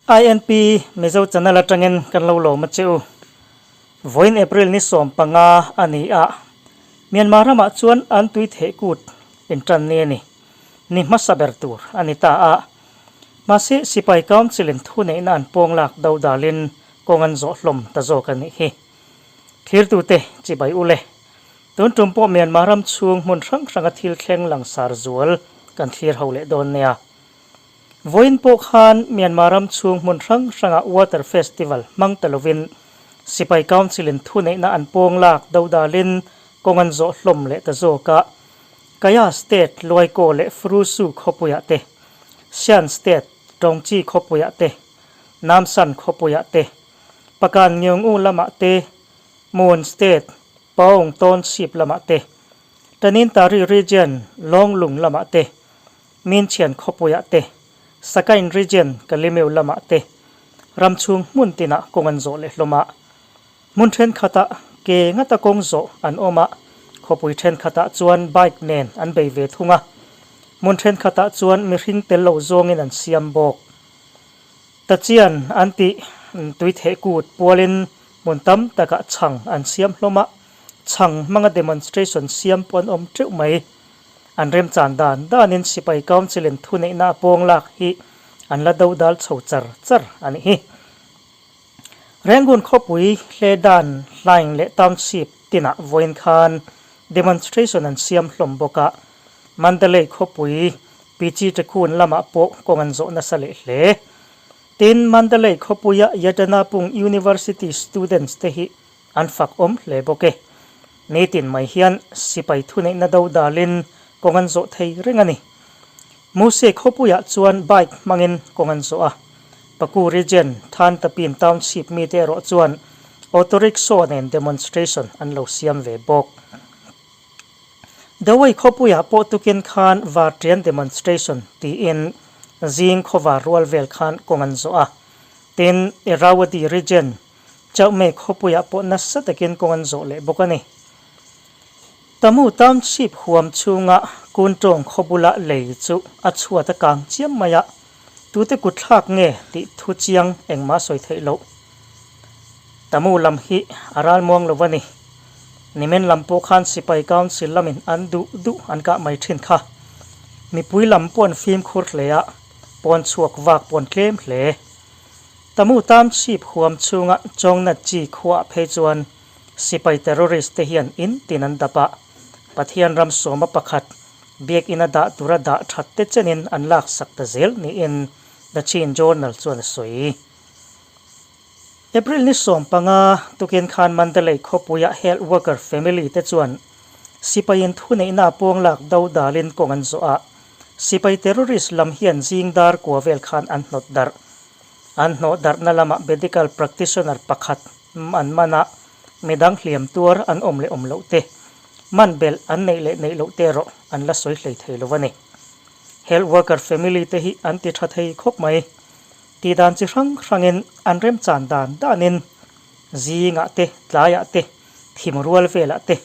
INP Mizo channel atangin kan lo lawm a che u. Vawiin April ni 15 a ni a, Myanmar ramah chuan an tui theh kut intan ni a ni. Ni hmasa ber tur a ni ta a. Mahse Sipai Council in thuneihna an pawng lak do dalin kawng an zawh hlawm ta zawk a nih hi. Thirtute chibai u le. Tun tum pawh Myanmar ram chhung hmun hrang hranga thil thleng langsar zual kan thlir ho leh dawn nia. Vawiin pawh khan Myanmar ram chhung hmun hrang hrangah Water Festival hmang ta lovin Sipai Council in thuneihna an pawng lak do dalin kawng an zawh hlawm leh ta zawk a. Kaya State Luaikaw leh Frusu khawpuiah te, Shan State Tawngchi khawpuiah te, Namsan khawpuiah te, Pakan Ngeungu lamah te, Mon State Paung Township lamah te, Tanintari Region Lawnglung lamah te, Minchhian khawpuiah te, Sakain Region Kalimeu lamah te, ram chhung hmun tinah kawng an zawh leh hlawm a. Hmun thenkhatah ke ngata kawng zawh an awm a, khawpui thenkhatah chuan bike nen an bei ve thung a. Hmun thenkhatah chuan mihring tel lo zawngin an siam bawk. Tachian an tih tui theh kut pualin hmun tam takah chhang an siam hlawm a, chhang hmanga demonstration siam pawh an awm teuh mai. An remchan dan danin Sipai Council-in thuneihna a pawng lak hi an la do dal chho char char a nih hi. Rangoon khawpui Hledan Hlaing leh Township tinah vawiin khan demonstration an siam hlawm bawk a, Mandalay khawpui Pichi Ṭekun lamah pawh kawng an zawh nasa leh hle. Tin, Mandalay khawpuia Yatanapung University students te hi an fak awm hle bawk e. Nitin mai hian sipai thuneihna do dalin kawng an zawh thei reng a ni. Muse khawpuiah chuan bike hmangin kawng an zawh a. Paku region Thantapin township mite erawh chuan auto rickshaw nen demonstration an lo siam ve bawk. Dawei khawpuiah pawh tukin khan Varṭian demonstration tiin zing khawvar rual vel khan kawng an zawh a. Tin, Irrawaddy region Chauhmei khawpuiah pawh nasa takin kawng an zawh leh bawk a ni. Tamu Township huam chhunga Kuntawng khaw bula lei chu a chhuat a kang chiam mai a, tute kut thlak nge tih thu chiang engmah sawi theih loh. Tamu lam hi a ral muang lo a ni. Nimin lam pawh khan Sipai Council lamin an duh duh an kah mai thin kha. Mipui lam pawh an fimkhur hle a, pawn chhuak vak pawh an tlem hle. Tamu Township huam chhunga Chongnatji khuaah phei chuan sipai terrorist te hian in tin an dap a, Pathian ram sawma pakhat biakinn a dah tura dah that te chenin an laksak ta zel niin The Chin Journal chuan a sawi. April ni 15 tukin khan Mandalay khawpuia health worker family te chuan sipaiin thuneihna a pawng lak do dalin kawng an zawh a, Sipai terrorist lam hian zing dar kua vel khan an hnawt darh. An hnawh darhna lamah medical practitioner pakhat an man a, midang hliam tuar an awm leh awm loh te, man belh an neih leh neih loh te erawh an la sawi hlei thei lo a ni. Health worker family te hi an ti tha thei khawp mai. Tih dan chi hrang hrangin an remchan dan danin zingah te, tlaiah te, thim rual velah te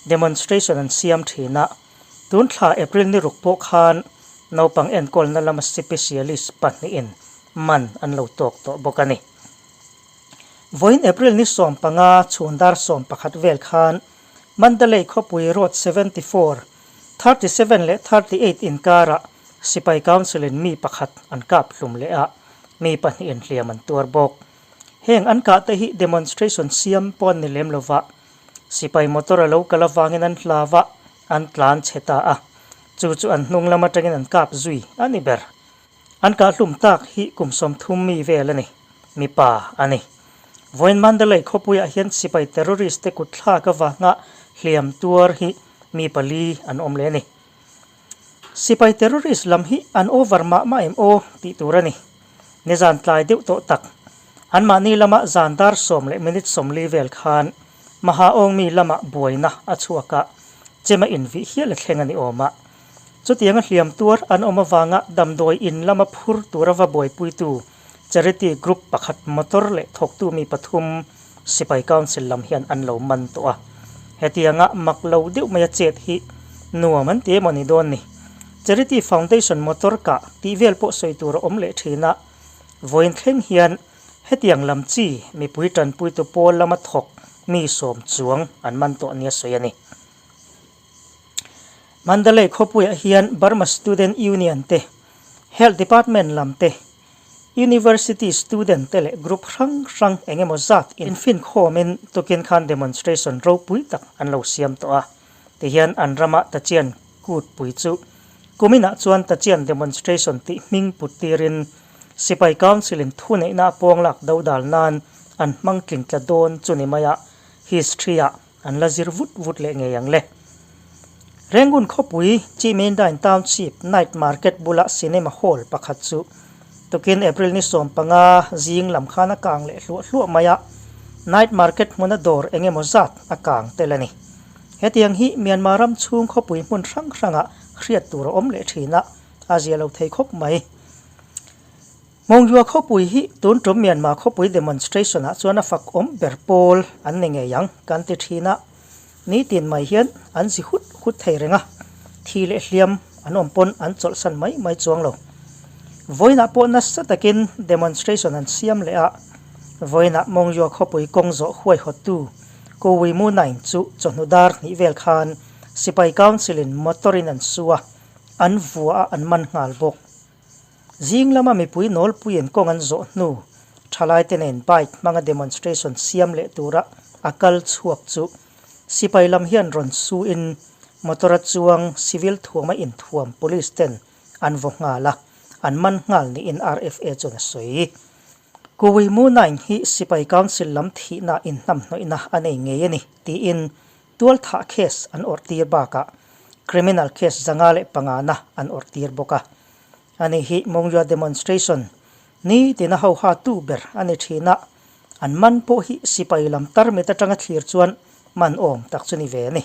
demonstration an siam thin a. Tun thla April ni ruk pawh khan naupang enkawlna lama sipesialist pahnihin man an lo tawk tawh bawk a ni. Vawiin April ni 15 chhun dar 11 vel khan Mandalay khawpui Road 74, 37 leh 38 inkarah Sipai Council in mi pakhat an kap hlum leh a, mi pahnihin hliam an tuar bawk. Heng an kah te hi demonstration siam pawh an ni lem lova, Sipai motor a lo kal avangin an hlau a, an tlan chhe ta a. Chu chu an hnung lam atangin an kap zui a ni ber. An kah hlum tak hi kum 30 mi vel a ni, mipa a ni. Vawiin Mandalay khawpuiah hian sipai terrorist te kut thlak avanga hliam tuar hi mi pali an awm leh a ni. Sipai terrorist lam hi an over mah mah em aw tih tur a ni. Nizan tlai deuh tawh tak. Anmahni lama zan dar 10 leh minute 40 vel khan Maha Awngmi lama buaina a chhuak a, chema invih hial a thleng a ni awm a. Chutianga hliam tuar an awm avanga damdawi in lama phur tura va buaipuitu charity group pakhat motor leh thawktu mi pathum Sipai Council lam hian an lo man tawh a. Hetianga mak lo deuh maia chet hi nuam an ti emaw ni dawn ni. Charity Foundation motor kah tih vel pawh sawi tur a awm leh thin a. Vawiin thleng hian hetiang lam chi mipui tanpuitu pawl lama thawk mi sawm chuang an man tawh nia sawi a ni. Mandalay khawpuiah hian Burma Student Union te, Health Department lam te, University student te leh group hrang hrang eng emaw zat infinkhawmin tukin khan demonstration ropui tak an lo siam tawh a. Tihian an rama Tachian kut pui chu kuminah chuan Tachian demonstration tih hming put tirin Sipai Council in thuneihna a pawnglak dodal nan an hmang tling tla dawn chu ni maia history ah an la zir vut vut leh ngei ang le. Rangoon khawpui Chimaindain Township Night Market bula Cinema Hall pakhat chu tukin April ni 15 zing lam khan a kang leh hluah hluah mai a, Night Market hmuna dawr eng emaw zat a kang tel a ni. Hetiang hi Myanmar ram chhung khawpui hmun hrang hrangah hriat tur a awm leh thin a, a zia lo thei khawp mai. Hmawngzua khawpui hi tun tum Myanmar khawpui demonstration ah chuan a fak awm ber pawl an ni ngei ang kan ti thin a, nitin mai hian an zi hut hut thei reng a, thi leh hliam an awm pawn an chawlhsan mai mai chuang lo. Vawiinah pawh nasa takin demonstration an siam leh a, vawiinah Hmawngzua khawpui kawng zawh huaihawttu Ko Wi Mu Naing chu chawhnu dar hnih vel khan Sipai Council in motor in an su a, an vua a an man nghal bawk. Zing lama mipui nawlpuiin kawng an zawh hnu, thalaite nen bike hmanga demonstration siam leh tura a kal chhuak chu sipai lam hian rawn suin motor a chuang civil thuama inthuam police ten an vaw nghal a, an man nghal niin RFA chuan a sawi. Kuwi Mu Naing hi sipai council lam thihna inhnamhnawihna a nei ngei a ni tiin Tualthah case an awrh tir bakah criminal case 505 na an awrh tir bawk a. Ani hi Mongyua demonstration ni tina ho ha tu ber a ni thin a, an man pawh hi sipai lam tarmit atanga thlir chuan man awm tak chu ni ve a ni.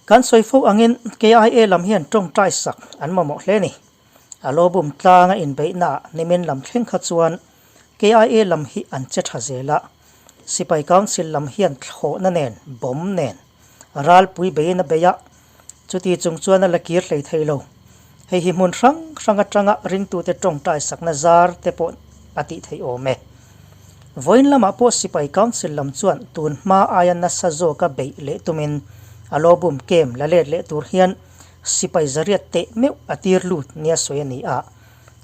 Kan sawi fo angin KIA lam hian tawngtai sak an mamawh hle a ni. A lawbum tlanga inbeihnaah nimin lam thleng kha chuan KIA lam hi an che tha zel a, Sipai Council lam hian thlawhna nen, bomb nen, ralpui beiin a bei a, chuti chung chuan a la kir hlei thei lo. Hei hi hmun hrang hrang atanga ringtute tawngtai sakna zar te pawh a tih theih awm e. Vawiin lamah pawh Sipai Council lam chuan tun hma aia nasa zawka beih leh tumin a lawbum kem la let leh tur hian sipai zariat teh meuh a tir lut nia sawi a ni a.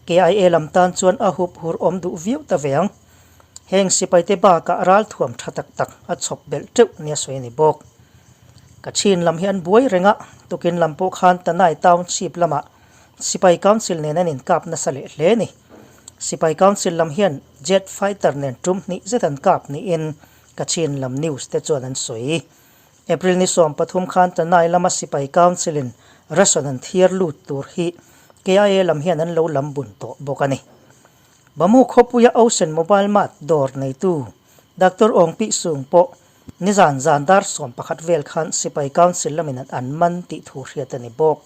KIA lam tan chuan a hup hur awm duh viau ta ve ang. Heng sipaite bakah ralthuam tha tak tak a chhawp belh teuh nia sawi a ni bawk. Kachin lam hi an buai reng a, tukin lam pawh khan Tanai Township lamah Sipai Council nen an inkap nasa leh hle a ni. Sipai Council lam hian jet fighter nen tum hnih zet an kap niin Kachin lam news te chuan an sawi. April ni 13 khan Tanai lama Sipai Council in ration an thiar lut tur hi KIA lam hian an lo lam bun tawh bawk a ni. Bamu khawpuia Ocean Mobile Mart dawr neitu Doctor Awng Pih Sung pawh nizan zan dar 11 vel khan Sipai Council lamin an man tih thu hriat a ni bawk.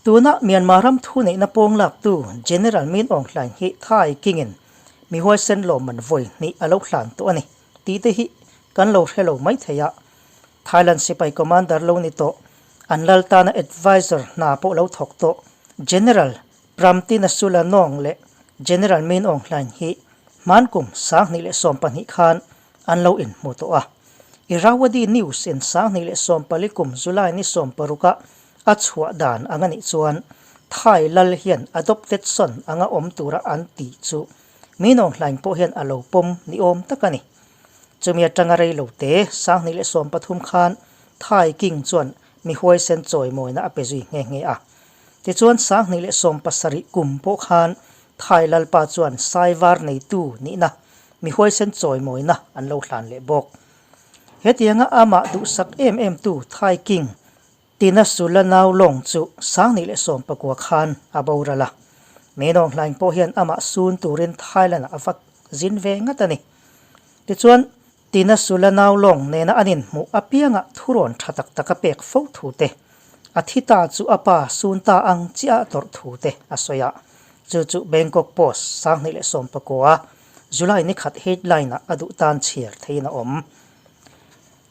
Tuna Myanmar ram thu neihna pawng laktu General Min Aung Hlaing hi Thai Kingin mi huaisen lawmman vawi hnih a lo hlan tawh a ni tih te hi kan lo hre lo mai thei a. Thailand sipai commander lo ni tawh, an lal tana advisor hna pawh lo thawk tawh General Pramtina Sula Nawng leh General Min Aung Hlaing hi hmankum 2012 khan an lo inhmu tawh a. Irrawaddy News in 2014 kum July ni 16 a a chhuah dan ang a nih chuan Thai lal hian adopted son anga awm tura an tih chu Min Aung Hlaing pawh hian a lo pawm ni awm tak a ni. Chumi atanga rei lo te 2013 khan Thai King chuan mi huaisen chawimawina a pe zui nghe nghe a. Tichuan 2017 kum pawh khan Thai Lalpa chuan sai var neitu nihna mi huaisen chawimawina an lo hlan leh bawk. Hetianga amah duhsak em em tu Thai King Tina Sula nau lawng chu 2019 khan a boral a. Menawng hlaing pawh hian amah sun turin Thailand ah a va zin ve ngat a ni. Tichuan Tina Sula nau lawng nena an inhmuh apiangah thurawn tha tak tak a pek fo thu te, a thi ta chu a pa sun ta ang chiah a tawrh thu te a sawi a. Chu chu Bangkok Post 2019 July ni khat headline ah a duh tan chhiar theiin a awm.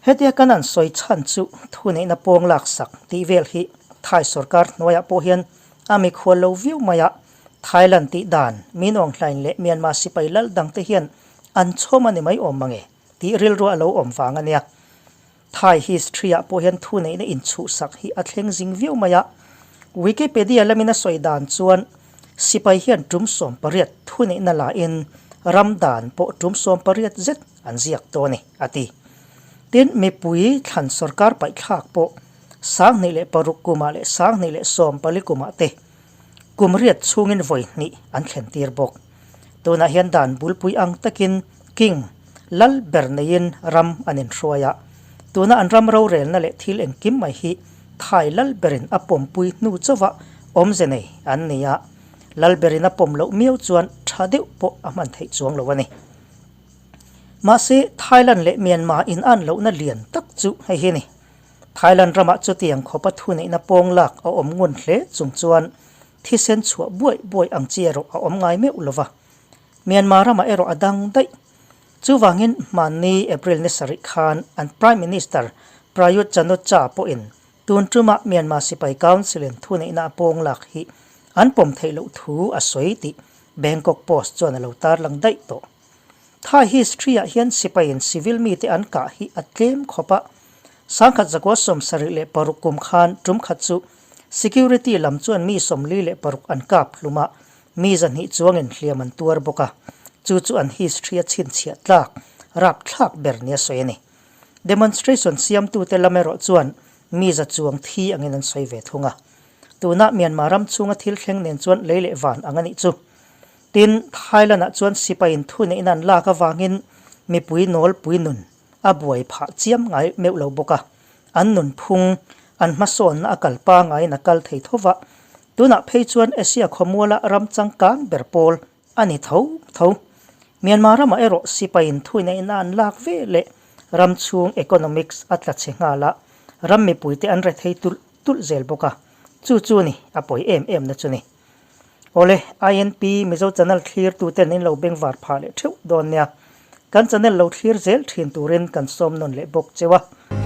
Hetia kan an sawi chhan chu thuneihna pawng laksak tih vel hi Thai sorkar hnuaiah pawh hian a mikhual lo viau mai a. Thailand tih dan, Min Aung Hlaing leh Myanmar sipai lal dangte hian an chhawm a ni mai awm mange tih rilru a lo awm vang a nia. Thai history ah pawh hian thuneihna inchhuhsak hi a thleng zing viau mai a. Wikipedia lamin a sawi dan chuan sipai hian tum 18 thuneihna la in ram dan pawh tum 18 zet an ziak tawh a ni, a ti. Tin, mipui thlan sorkar paihthlak pawh 2006 kumah leh 2014 kumah te kum riat chhungin vawi hnih an thlen tir bawk. Tunah hian dan bulpui ang takin King lal ber neiin ram an inhruai a, tuna an ram rorelna leh thil engkim mai hi Thai lal berin a pawmpui hnu chauha awmze nei an ni a, lal berin a pawm loh miau chuan tha deuh pawh a hman theih chuang lo a ni. Mahse, Thailand leh Myanmar inan lohna lian tak chu hei hi a ni. Thailand ramah chutiang khawpa thuneihna pawng lak a awm ngun hle chung chuan thisen chhuah buaih buaih ang chi erawh a awm ngai meuh lo va. Myanmar ramah erawh a dang daih. Chuvangin hmanni April ni sarih khan an Prime Minister Prayut Chan-o-cha pawhin tun tumah Myanmar Sipai Council-in thuneihna a pawng lak hi an pawm theih loh thu a sawi tih Bangkok Post chuan a lo tarlang daih tawh. Thai history-ah hian sipaiin civil mite an kah hi a tlem khawp a, 1976 kum khan tum khat chu security lam chuan mi 46 an kap hlum a, mi 200 chuangin hliam an tuar bawk a, chu chu an history-a chhinchhiah tlak, rapthlak ber nia sawi a ni. Demonstration siamtute lam erawh chuan mi za chuang thi angin an sawi ve thung a. Tuna Myanmar ram chhunga thil thleng nen chuan lei leh van ang a nih chu. Tin, Thailand-ah chuan sipaiin thuneihna an lak avangin mipui nawlpui nun a buai phah chiam ngai meuh lo bawk a, an nunphung, an hmasawnna a kal pangaiin a kal thei tho va, tunah phei chuan Asia khawmuala ram changkang ber pawl a ni tho tho. Myanmar ramah erawh sipaiin thuneihna an lak ve leh ram chhung economics a tla chhe nghal a, ram mipuite an rethei tulh tulh zel bawk a, chu chu ni a pawi em em na chu ni. Awle, INP Mizo channel thlir tu ten in lo bengvar phah leh theuh dawn nia. Kan channel lo thlir zel thin turin kan sawm nawn leh bawk cheu a.